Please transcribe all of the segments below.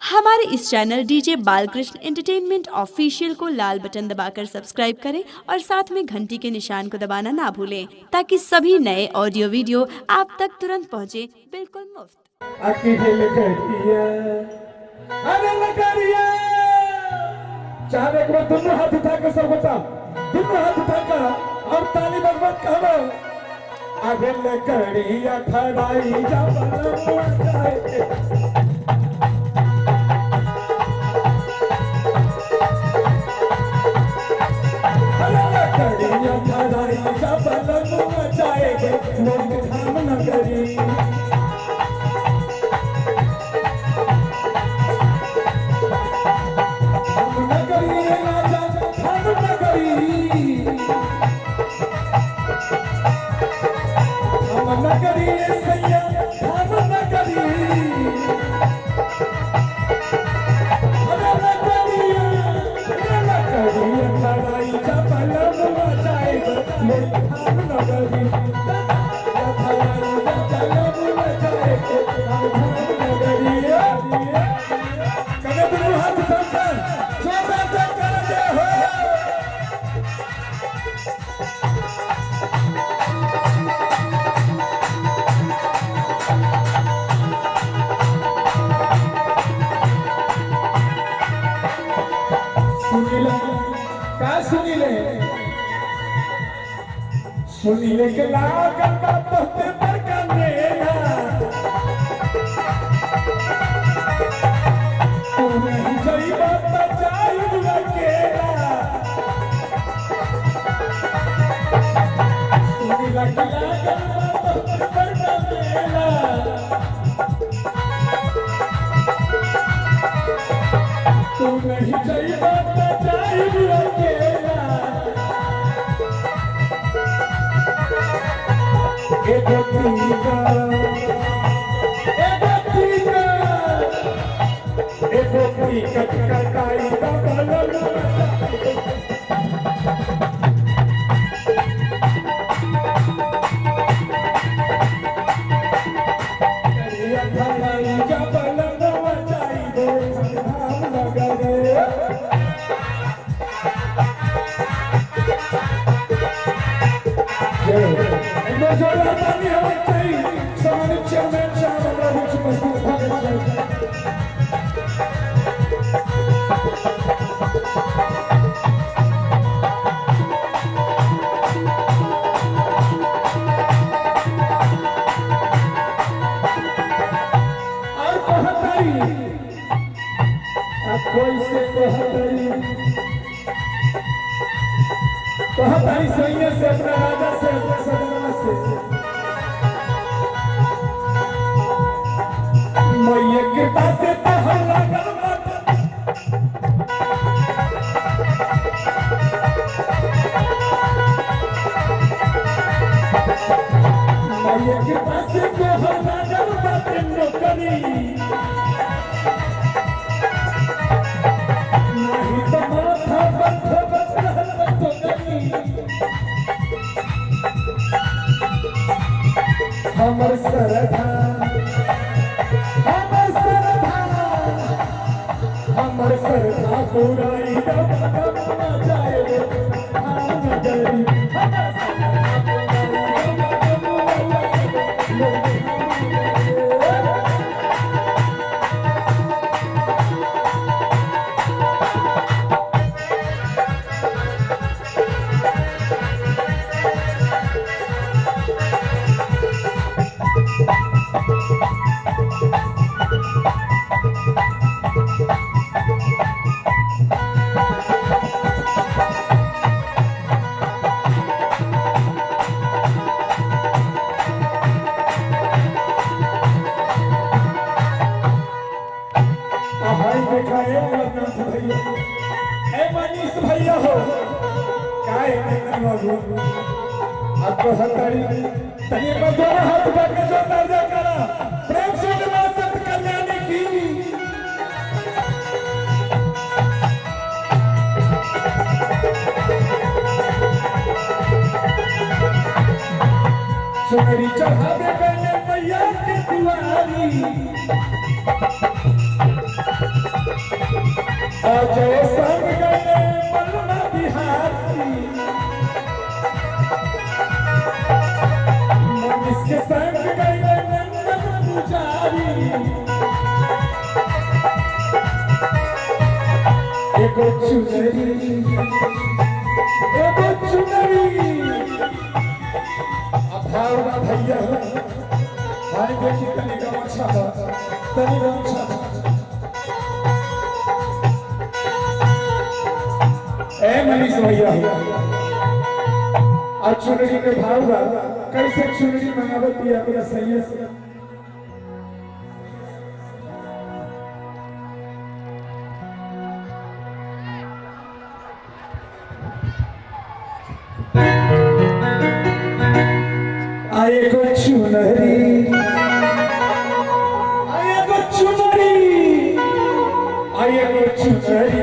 हमारे इस channel DJ Balkrishna entertainment official को लाल बटन दबाकर सब्सक्राइब करें और साथ में घंटी के निशान को दबाना ना भूलें ताकि सभी नए ऑडियो वीडियो आप तक तुरंत पहुंचे बिल्कुल मुफ्त। अकेले करिया अरे लगरिया चाहे एक बार दोनों हाथ उठा के सब गोटा दोनों हाथ उठा कर और ताली बजबत कहबो अरे लगरिया खड़ाई जा बलमुआ जाए। अरे लगरिया खड़ाई जा बलमुआ जाए मोर धाम नगरी। सुनीले के लागल बा तोहते बड़का मेला तू नहीं जइबा त जाइब अकेला। सुनीला के लागल बा तोहते बड़का मेला तू नहीं जइबा त जाइब अकेला। एगो टीका एगो टीका एगो टिकट कटाई कहतारी सैया से अपना राजा से अपना सजना से मैया के पास तोहर लागल बात मैया के पास तोहर लागल बात नौकरी नहीं तो माथा पर ठोकर रहत तो करी। हमर सरधा हमर सरधा हमर सरधा पुराई दबा जाए धाम नगरी। हमर सरधा पुराई भैया हो काय बाबू आपको हतारी तनी एक बार दोनों हाथ उठा के जोरदार जयकारा प्रेम से मां सत कल्याणी की। चुनरी चढ़ावे गए मैया के दुआरी। अजय संग गए मलमा बिहारी, मनीष के संग गए नंदन पुजारी। एगो चुनरी, एगो चुनरी अभाव भैया भाई देखी तनी गमछा, तनी गमछा। ए मनीष भैया आज चुनरी के भाव बा, कैसे चुनरी मंगावत दिया अपना सही से। आए को चुनरी, आए को चुनरी, आए को चुनरी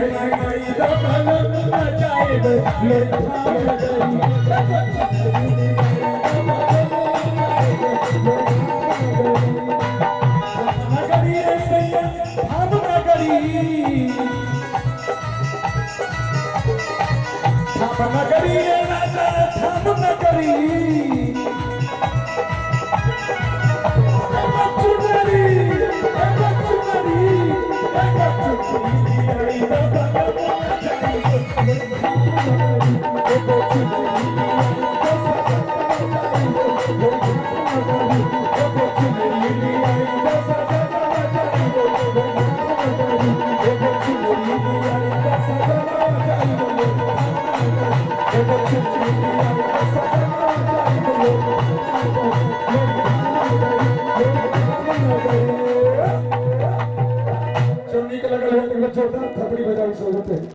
जोरदार थपड़ी बजाओ।